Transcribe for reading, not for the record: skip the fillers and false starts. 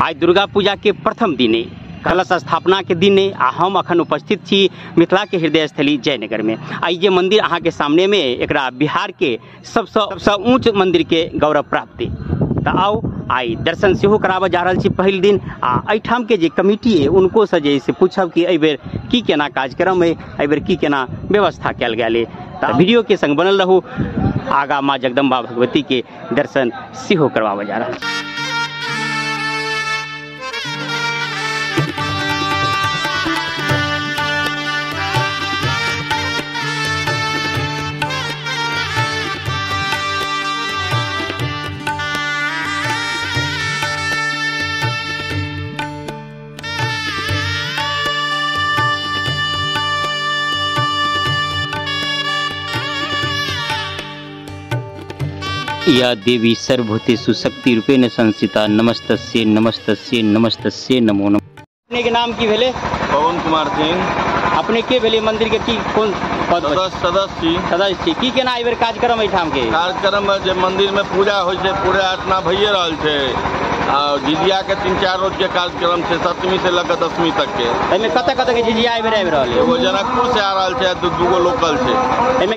आइ दुर्गा पूजा के प्रथम दिन अइ, कलश स्थापना के दिन अइ आ हम अखन उपस्थित छी मिथिला के हृदय स्थली जयनगर में। आ ई जे मंदिर अहाँ के सामने में एकरा बिहार के सबसे ऊंच मंदिर के गौरव प्राप्ति। तऽ आउ आइ दर्शन सेहो कराबऽ जा रहल छी पहिल दिन। आ एहिठाम के जे कमिटी अइ उनको से जे से पूछब कि एहि बेर की केना कार्यक्रम अइ, एहि बेर की केना व्यवस्था कयल गेल अइ। तऽ वीडियो के संग बनल रहू, आगा माँ जगदम्बा भगवती के दर्शन सेहो करवाबऽ जा रहल छी। या देवी सर्वभूतेषु शक्ति रूपेण संस्थिता नमस्तस्यै नमस्तस्यै नमस्तस्यै नमो नमः। अपने के नाम की भेले? पवन कुमार सिंह। अपने के भेले मंदिर के की कोन पद पर? सदस्य छी। सदस्य छी। की केना एहि बेर कार्यक्रम एहिठाम के? कार्यक्रम में जे मंदिर में पूजा होइ छै पूरे अर्चना भइए रहल छै। आ झिझिया के 3-4 रोज के कार्यक्रम छै, सप्तमी से लऽ के 10वीं तक के। एहिमे कतऽ कतऽ के झिझिया एहि बेर आबि रहल है? एगो जनकपुर से आ रहल छै, दूगो लोकल छै। एहिमे